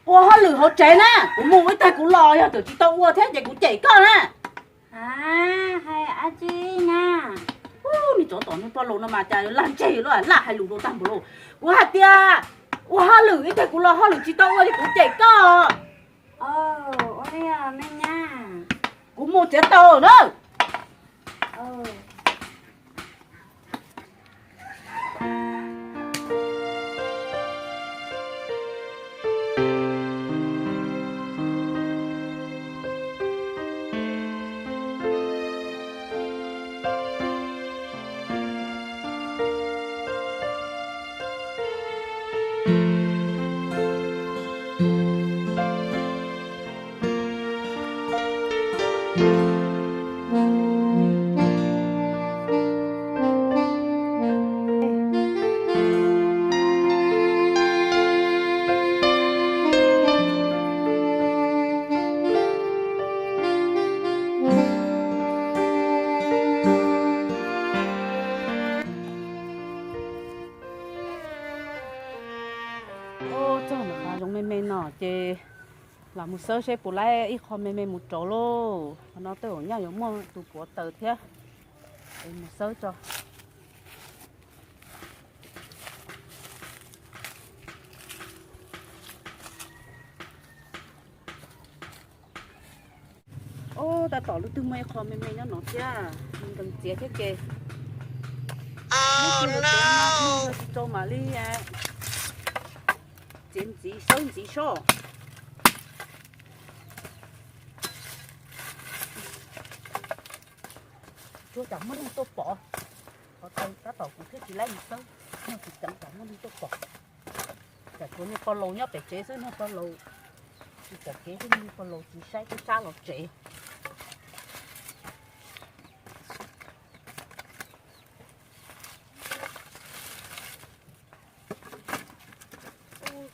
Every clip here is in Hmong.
Ua hauj lwm hauv tsev na, kuv mus ib tag kuv los, yog txawm tsis tau ua thiab ces kuv cem koj na. Hais dab tsi na? Niag tsov tom niag poj laus no mas cas laj ntseg laj hais lus rau tag npaum li. Kuv hais tias ua hauj lwm ib tag kuv los hauj lwm tsis tau ua ces kuv cem koj. Kuv mus txiav taws na. Txog ntawm qhov zoov me me no ces los mus xawb seb puas laib ib qho me me mus rauv lauj. Qhov no tej zaum nyaj yuav muaj tus puav taws thiab. Es mus xawb tso. Tab tom lub twg muaj ib qho me me nyob no thiab, nkees txiav thiab ces. Tsis tau mam li txiav ntxiv xawb ntxiv soj. Tsuas tsam muaj neeg tuaj pom, qhov tab tom kuv thiaj tsis laib mus xawb, yog tsis ceev tsam muaj neeg tuaj pom. Tsam tshuav niag pog laus nyob pem tsev xwb, niag pog laus tsis pom kev, niag pog laus tsis saib peb sab los tsev.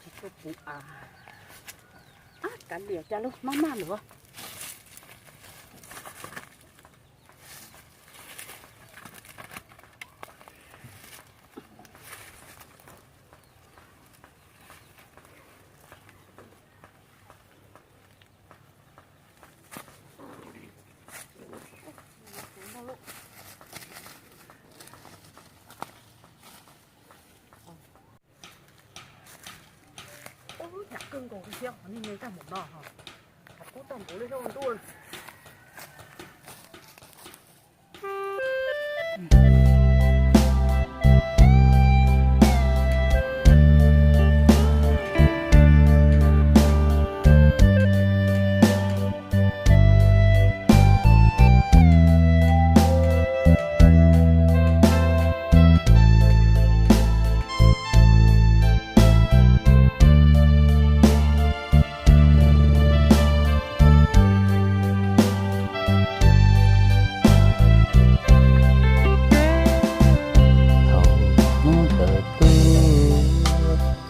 Tsis tshua puv a. Kav liam cas lub maj maj lawm. Ub, hnyav kawg nkaus li thiab, qhov niag me tag npaum no, qhov kub tag npaum li thiab ua ntuj.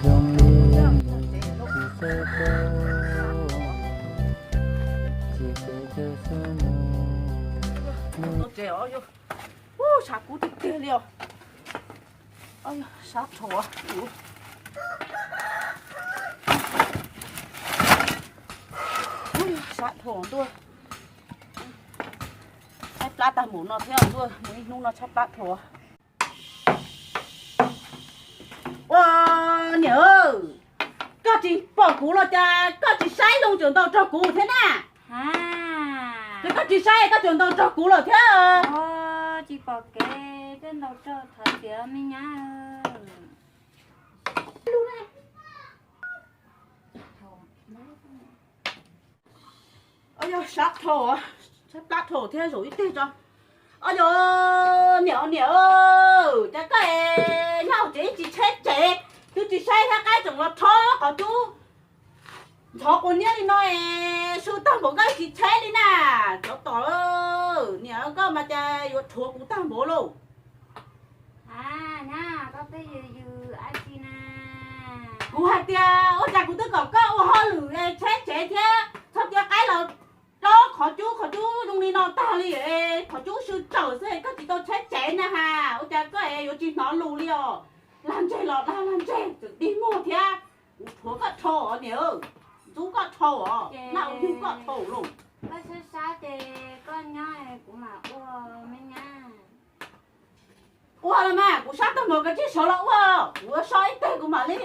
Thaum hnub tawm tuaj, zoo li nws tsis xav tau, tsis kev cia xwb mus. Sab kub tiag tiag li os. Sab dhau. Sab dhau ntuj. Tshaib plab tag npaum no thiab ntuj, mus ib hnub no tshaib plab dhau. Ua niam, koj tsis pom kuv los cas koj tsis saib zoo tseem ntaus rau kuv thiab na? Ces koj tsis saib koj tseem ntaus rau kuv lawm thiab. Tsis pom kev thiaj ntaus rau thov tiav me nyab. Yog sab dhau, tshaib plab dhau thiab zaum ib teg tso. Yog niam, niam, cas koj nyob hauv tsev tsis tshaib tsev, twb tsis saib thiab qaib tseem los rho qhov cub ntxhov quas niab li no es su tag npaum koj tsis tshaib li na. Tsov tom, niam koj mas cas yuav rhuav kuv tag npaum lauj. Kuv hais tias ua cas kuv twb kom koj ua hauj lwm tshaib tsev thiab txhob cia qaib los dob qhov cub, qhov cub zoo li no tag li, qhov cub sw tsawm xwb koj tsis tau tshaib tsev na ha, ua cas koj yuav tsis hnov lus li os? Lag ntseg los dag lag ntseg, txawm dig muag thiab, kuv rhuav koj dhau os niam, ntxub koj dhau os, naj ua yug koj dhau lauj. Koj sab sab ces koj nyob kuv mam ua me nyab. Ua los mas, kuv sab tag npaum koj tsij sawv los ua, kuv ua so ib teg kuv mam li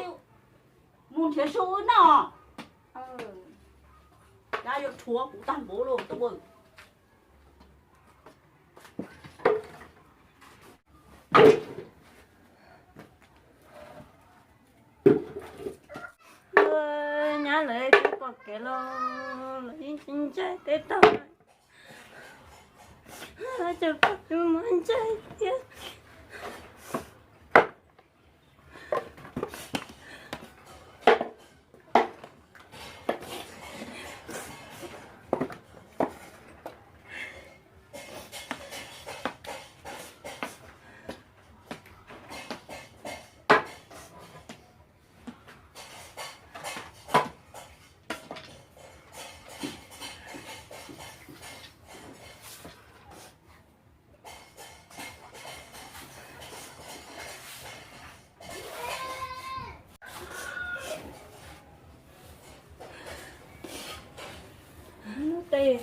mus nrhiav su wb noj. Dab yuav rhuav kuv tag npaum lauj tuaj. Nyab lawv twb pom kev los lawv yeej tsis ntshai tej tag, tab tseem pom tus muaj ntshai thiab. Lub tej,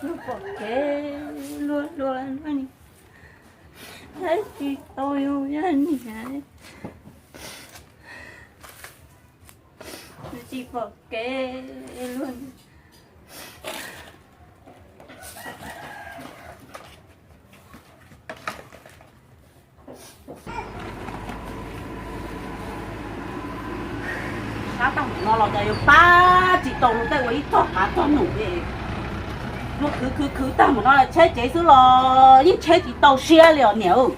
lub pom kev luag luag luag ni, saib tsis tau yus yog niam, tsis pom kev luag. Sab tag npaum no los cas yuav pab tsis tau luag tej ua ib txoj qav txoj num li. Luag khwv khwv khwv tag npaum no los tsheb tsev xwb los yeej tsheb tsis tau siab li os niam.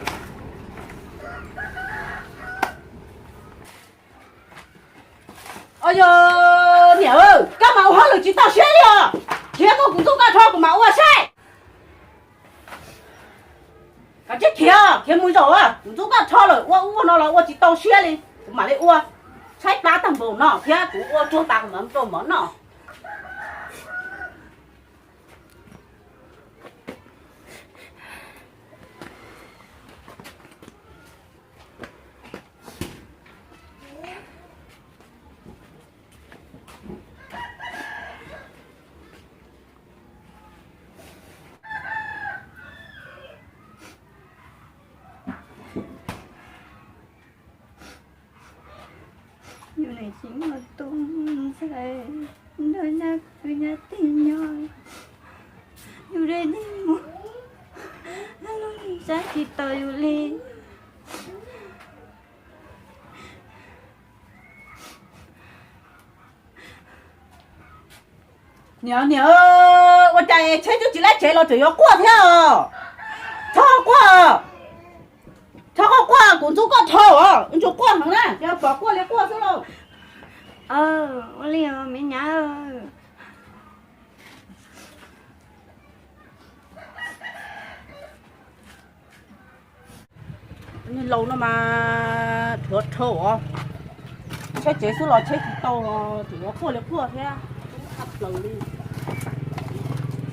Os yog niam, koj mas ua hauj lwm tsis tau siab li os. Khiav tuaj kuv ntuj koj rho kuv mam ua saib. Koj tsis khiav, khiav mus zaum, kuv ntuj koj rho lawm, ua ub ua no los ua tsis tau siab li, kuv mam li ua. Tshaib plab tag npaum no thiab kuv ua tsuag tas kuv mam rau mov noj. Yus niam tsis muaj tus ntxhais nrog nyab kwv nyab tij nyob, yus dej dig muag, luag saib tsis taus yus li. Niam, niam, ua cas tsheb twb tsis laib tsev los tseem yuav quaj thiab os? Txhob quaj, txhob quaj, kuv ntxub koj dhau os, ntshai quaj heev na, yog pom quaj li quaj xwb lauj. Ua li os me nyab. Laus no mas rhuav dhau os. Tsheb tsev xwb los tsheb tsis tau, tseem yuav quaj li quaj thiab. Tub qab plaws li.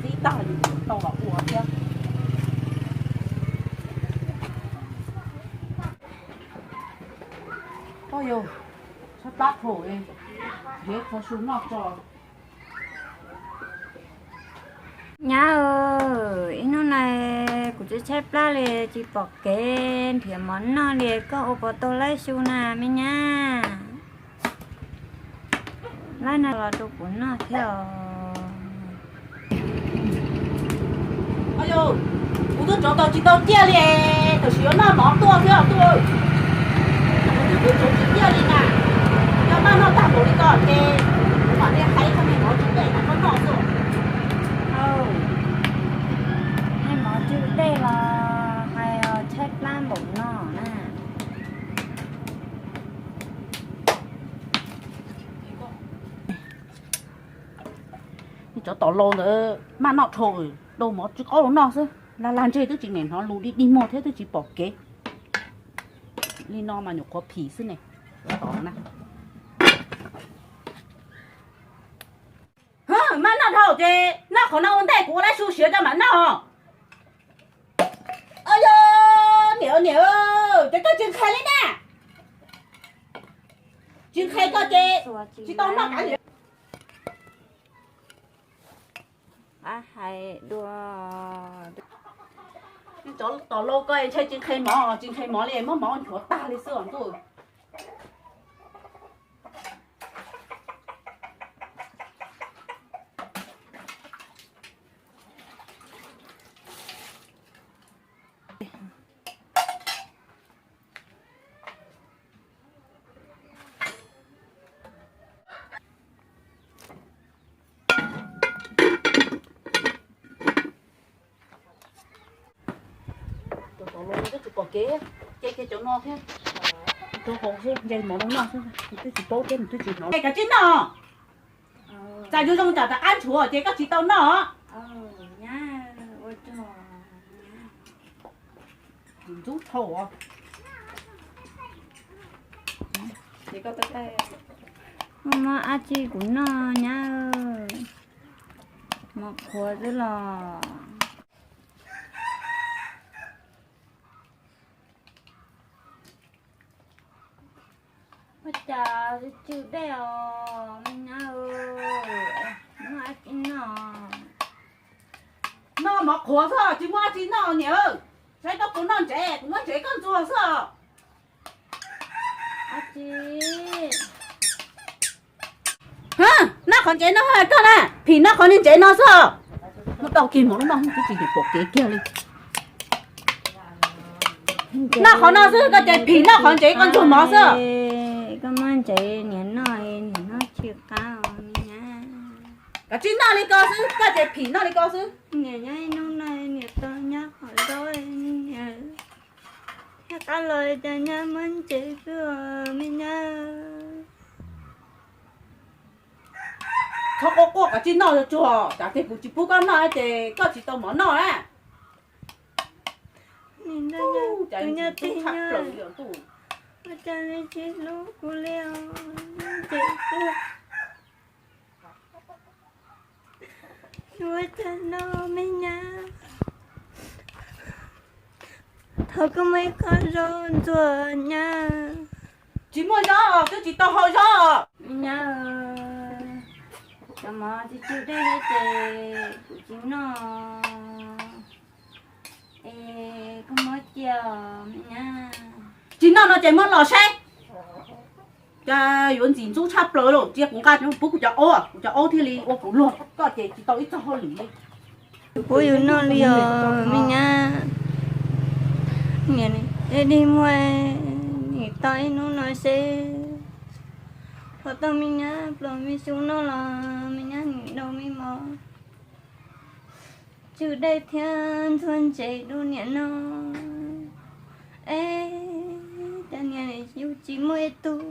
Tib tag yus tau los ua thiab. Koj yog tshaib plab dhau, nrhiav txog su noj tso. Nyab, ib hnub no kuv tsis tshaib plab li, tsis pom kev nrhiav mov noj li, koj ua puas tau laib su na me nyab? Laib no los rau kuv noj thiab os. Kuv twb rauv tau tsis tau ciaj li, tam sim yuav noj mov tuaj thiab os tub. Kuv twb rauv tsis ciaj li na. Yog maj noj tag npaum li ko ces kuv mam li hais koj me mov tswb dej kom koj noj xwb. Me mov tswb dej los hais tshaib plab npaum no na. Cov tom laus ntawd maj noj dhau, dau mov tswb qaub rau noj xwb. Lag lag ntseg twb tsis hnov lus, dig dig muag thiab twb tsis pom kev. Li no mas nyuam qhuav phim xwb ne. Maj noj dhau ces noj qhov no ua ntej kuv ua laib su siav rau mam noj. Yog niam, niam, Ces koj tsis nqhis li na. Tsis nqhis koj ces tsis tau noj kav liam. Tom lauj koj ntshe tsis nqhis mov, tsis nqhis mov li muab mov nchuav tag li xwb os ntuj. Cov tod los twb tsis pom kev, ces kiag cov no thiab. Rau hauv xwb, nce mov rau noj xwb, nws twb tsis paub thiab nws twb tsis hnov. Kav tsij noj, txawm yuav zoo cas rov qab nchuav ces koj tsis tau noj. Ntxub dhau. Muaj dab tsi kuv noj nyab, mov qhuav xwb los. Ua cas tsw dej os me nyab, muaj dab tsi noj? Noj mov qhuav xwb tsis muaj dab tsi noj niam. Saib koj puas noj ntsev, kuv muab ntsev koj ntxuag xwb. Noj qhov ntsev no koj na, phim noj qhov niag ntsev no xwb. Muab tau kiag mov lub noj twb tsis pom kev kiag li. Noj qhov no xwb koj ces phim noj qhov ntsev koj ntxuag mov xwb. Koj muab ntsev niam noj, niam noj tsis qab os me nyab. Kav tsij noj li ko xwb, koj ces phim noj li ko xwb. Niam nyob ib hnub no niam tau nyob qhov zaub, niam thiaj qab los cas nyab muab ntsev xwb me nyab. Txhob quaj quaj, kav tsij noj tsuag, tsam tias kuv tsis pub koj noj ces koj tsis tau mov noj na. Tus nyab tij nyob, ua cas nws tsis hlub kuv li os, nyob ntsev xwb. Ua cas no me nyab, thov koj muab ib qho zaub ntxuag nyab. Tsis muaj zaub, twb tsis tau hau zaub. Me nyab, cov mov tsis tsw dej thiab ces kuv tsis noj. Es koj muab cia me nyab. Tsis noj no ces muab los saib. Cas yuav ntxim ntxub tshaj plaws lauj, cia kuv nqa pub kuv cov aub, kuv cov aub thiaj li ua kuv luag, koj ces tsis tau ib txoj hauj lwm li. Pub yus noj li os me nyab. Niam, dig muag, nim tau ib hnub no seb puas tau me nyab pluas me xyoob noj los me nyab nim dau me mov. Tsw dej thiab ntxuag ntsev rau niam noj. Es cas niam yus tsis muaj ib tug,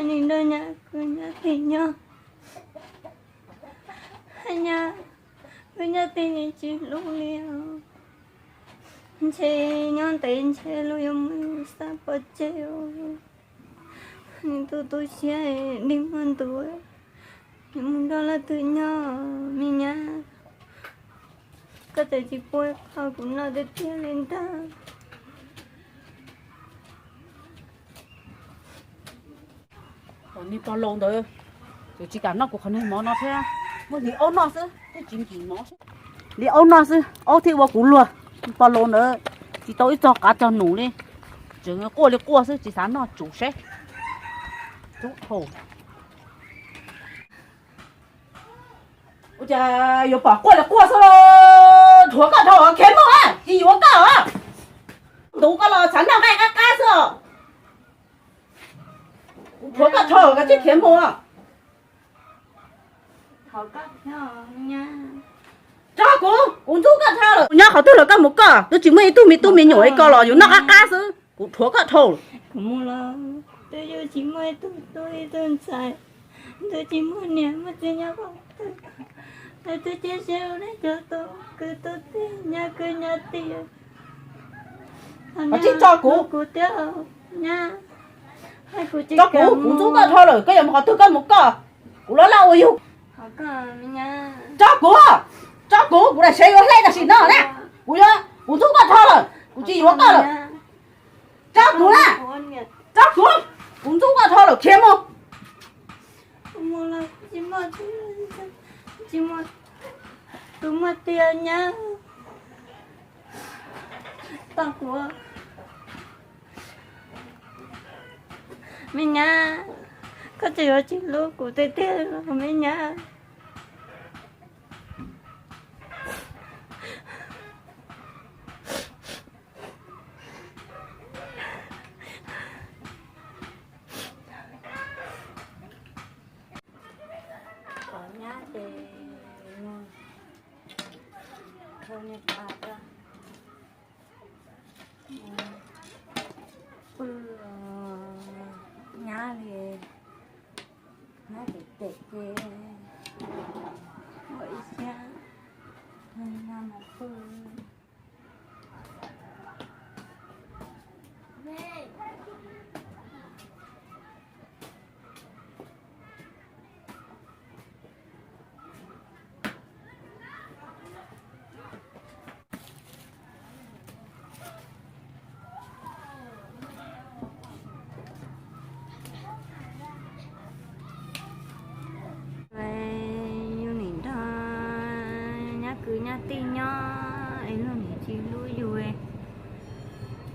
nim rau nyab kuv nyab tij nyob, nyab kuv nyab tij nim tsis hlub li os. Ntshe nyob ntev ntshe luag yuav muab xa pov tseg os. Nws tu tu siab dig muag ntuav, nws mus nrog leej twg nyob me nyab. Koj txawm tsis pub qho kuv noj tiag tiag li ntag. Niag pog laus ntawd, tsis kam noj kuv qhov niag mov no thiab, muab hliv aub noj xwb thiaj tsis nkim mov. Hliv aub noj xwb aub thiaj ua kuv luag. Niag pog laus ntawd tsis tau ib txog qav txog num li, tseem quaj li quaj xwb tsis xav noj tsum seb. Ua cas yuav pom quaj li quaj xwb, dhuav koj dhau khiav mus, tsis yuav koj. Ntuv koj los xav noj nqaij qab qab xwb. Kuv dhuav koj dhau koj tsis khiav mus. Tso kuv, kuv ntxub koj dhau lawm, kuv nyob qhov twg los koj mus koj, twb tsis muaj ib tug me tub me nyuam li koj los yuav noj qab qab xwb, kuv dhuav koj dhau lawm. Kuv mus los twb yuav tsis muaj ib tug tub ib tug ntxhais, twb tsis muaj niam muaj txiv nyob qhov twg, twb cia siab ua neej cog tub kwv tub tij nyab kwv nyab tij. Tsis tso kuv, kuv thiab nyab, tso kuv, kuv ntxub koj dhau lawm, koj yuav mus qhov twg koj mus koj, kuv laj laj ua yug. Tso kuv, tso kuv, kuv lam sev yuav hle tam sim no na. Kuv, kuv ntxub koj dhau lawm, kuv tsis yuav koj lawm. Tso kuv na, tso kuv, kuv ntxub koj dhau lawm, khiav mus. Tus muaj tiag nyab, tso kuv. Me nyab, koj tsis yuav tsis hlub kuv tiag tiag los me nyab? Qhov nyab ces khawb niag pas rau pw nyab li, nyab tes tes ces ua ib siab no mus pw. Yus nim nrog nyab kwv nyab tij nyob es luag nim tsis hlub yus,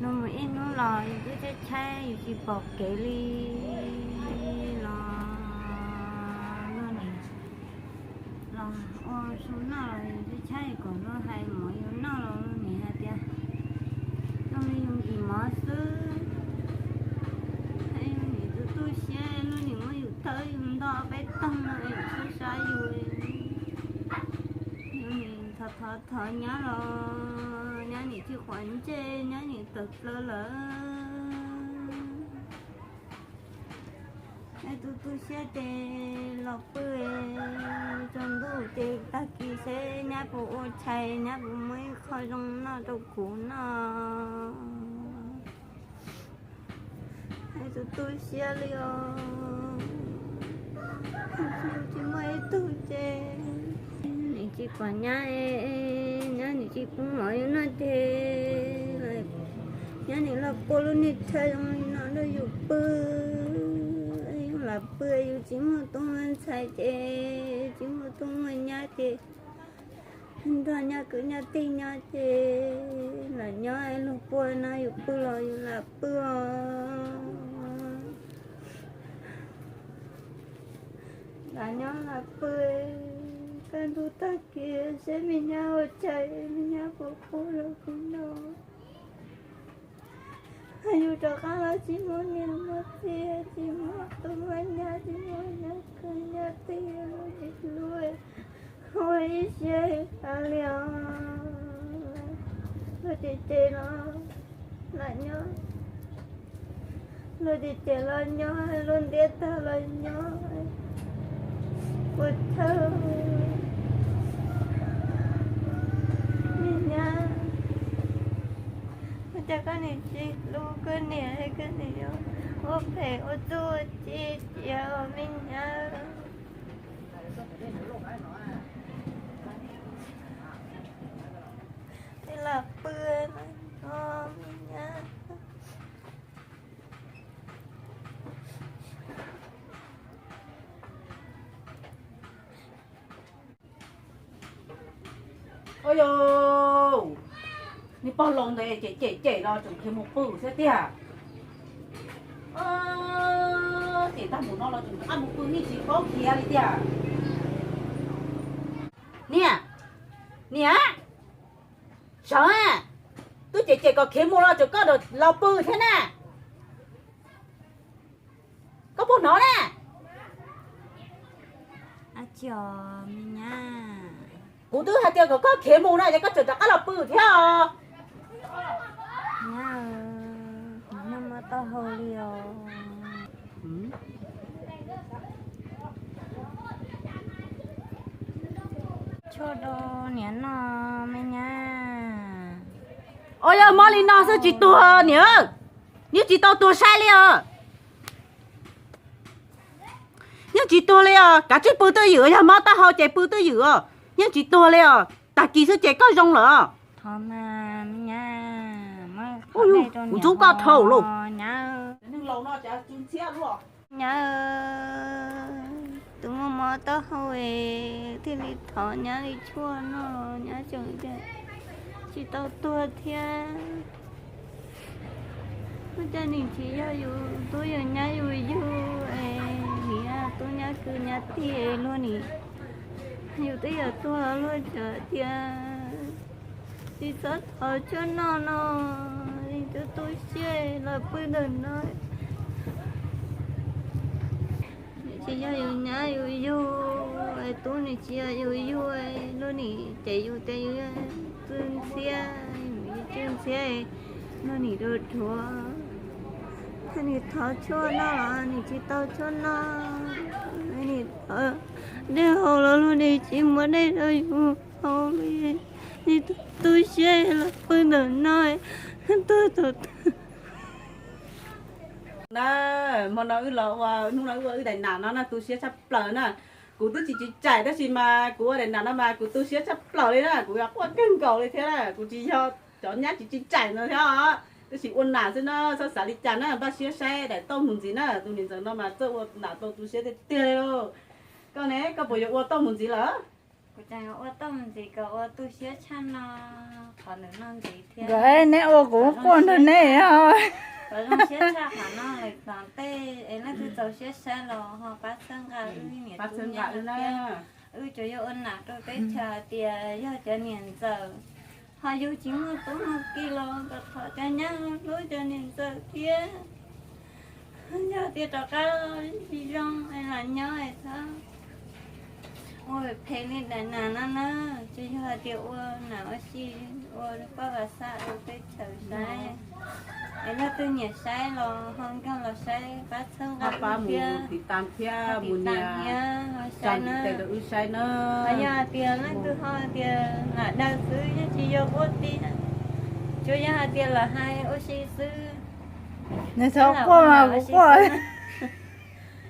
luag mus ib hnub los yus twb tshaib tshaib yus tsis pom kev li los luag nim los ua su noj los yus tshaib tshaib kom luag hais mov yus noj los luag nim hais tias zoo li yus nkim mov xwb. Yus nim tu tu siab luag nim muab yus thawb yus nto peb tag no yus tsis saib yus. Yus nim thov thov thov nyab los nyab nim tsis quav ntsej, nyab nim tawm plaws lawm. Es tu tu siab ces los pw, tsaus ntuj ces tag kis seb nyab puas ua tshais, nyab puas muab ib qho zoo noj rau kuv noj. Es tu tu siab li os, tsis muaj ib tug ces nim tsis pom nyab, nyab nim tsis pub mov yus noj ces nyab nim los pua lub niag chaw zoo li no rau yus pw. Yus lam pw yus tsis muaj tub muaj ntxhais ces tsis muaj tub muaj nyab ces nrog nyab kwv nyab tij nyob ces lam nyob, luag pua no yus pw los yus lam pw os. Lam nyob lam pw, kaj ntug tag kis seb me nyab ua cas, me nyab puas pub rau kuv noj. Yus rov qab los tsis muaj niam muaj txiv, tsis muaj tub muaj nyab, tsis muaj nyab kwv nyab tij, luag tsis hlub, ua ib siab tas li os. Luag ces ces los lam nyob, luag ces ces los nyob, luag ntiab tag los nyob, puas thawj me nyab. Ua cas koj nim tsis hlub koj niam, koj niam yuav ua phem ua txuj ua ci cia me nyab. Tej lam pw no me nyab. Ua yog niag pog laus ntawd cem cem cem los tseem khiav mus pw xwb tiag. Cem tag mus no los tseem rov qab mus pw, yeej tsis paub khiav li tiag. Niam, niam, sawv, twb cem cem kom khiav mus los tseem koj los pw thiab na. Koj puas hnov na? Kuv twb hais tias kom koj khiav mus na, ces koj tseem rov qab los pw thiab os. Nyab, kuv noj mob taub hau li os. Tshuaj rau niam noj me nyab. Ua yog mob li no xwb tsis tuag niam, yeej tsis tau tuag saib li os. Yeej tsis tuag li os, kav tsij pw twj ywm, yog mob taub hau ces pw twj ywm os. Yeej tsis tuag li os, tag kis xwb ces koj zoo lawm os. Thov mas me nyab, mob Kuv ntxub koj dhau lauj. Nyab, tus muaj mob taub hau es thiaj li thov nyab li tshuaj noj, nyab tseem tias tsis tau tuag thiab. Ua cas nim tsis yog yus tub yus nyab yus yug es nim tub nyab kwv nyab tij luag nim, yus twb yuav tuag luag tseem tias tsis txhob thov tshuaj noj no, tus tu siab los pw ntawm no. Tsis yog yus nyab yus yug, tub nim tsis yog yus yug, luag nim ces yus tias yus txwj ntxhiab, yus txwj ntxhiab, luag nim dua dhuav. Thaum nim thov tshuaj noj los nim tsis tau tshuaj noj, nim thov dej haus los luag nim tsis muab dej rau yus haus li. Nim tu siab los pw ntawm no, tuag thaum twg. Na, hmo no wb los ua, hnub no wb ua wb daim nam no na tu siab tshaj plaws na. Kuv twb tsis tsis tsaim tab sis mas kuv ua daim nam no mas kuv tu siab tshaj plaws li na, kuv quaj kawg nkaus li thiab na, kuv tsis yog cov nyab tsis tsis tsaim no thiab os. Tab sis ua nam xwb na, txhob xav li cas na, npaj siab saib daim tauj mus ntxiv na, tus niam ntxawm no mas txawj ua nam tau tu siab tiag tiag li lauj. Koj ne, koj puas yuav ua tauj mus ntxiv lawm? Kuv tseem ua tauj mus ntxiv kom ua tu siab tshaj no, qhov ntawm no ntxiv thiab. Nkawd neb ua kuv quaj nrog neb os. Kom zoo siab tshaj qhov no lawm tom tej es leej twg txaus siab saib los ho pab txhawb nqa wb niam tub thiab. Wb tsuas yog ua nam rau teb chaws hais tias yog cov niam ntxawm ho yug tsis muaj tub muaj ki los kom thov cov nyab hlub cov niam ntxawm thiab. Yog tias rov qab tsis zoo es lam nyob es txhob ua phem li daim nam no na, tsis yog hais tias ua nam ua si, ua poj ua xa ua teb chaws saib. Es leej twg nyiam saib los ho nkag los saib, pab txhawb nqa wb thiab, tiv tas thiab, mus nias, ho saib na. Ho yog hais tias leej twg ho tias lam daws xwb yeej tsis yog quaj tiag, tsuas yog hais tias lam hais ua si xwb. Nws txhob quaj mas kuv quaj.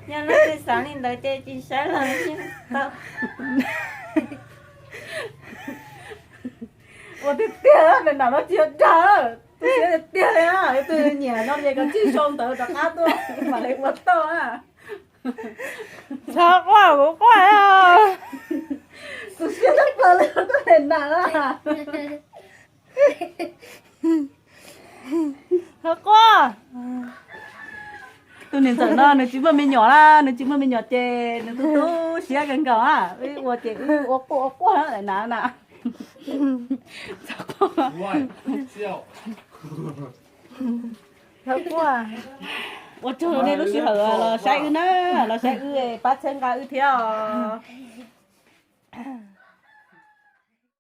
Yog leej twg xav li ntawd ces tsis saib los yeej tau. Ua tiag tiag, daim nam no tsis yog dag, tu siab tiag tiag li na. Leej twg nyiam no ces kav tsij sau ntawv rov qab tuaj mam li ua tauj na. Txhob quaj kuv quaj. Tu siab tshaj plaws li, tub daim nam na. Txhob quaj. Tus niam ntxawm no nws tsis muaj me nyuam na, nws tsis muaj me nyuam ces nws tu tu siab kawg nkaus na. Wb ua ces wb ua quaj ua quaj na, daim nam na. Txhob quaj. Txhob quaj. Ua tsaug nej lub sij hawm los saib wb na, los saib wb pab txhawb nqa wb thiab os.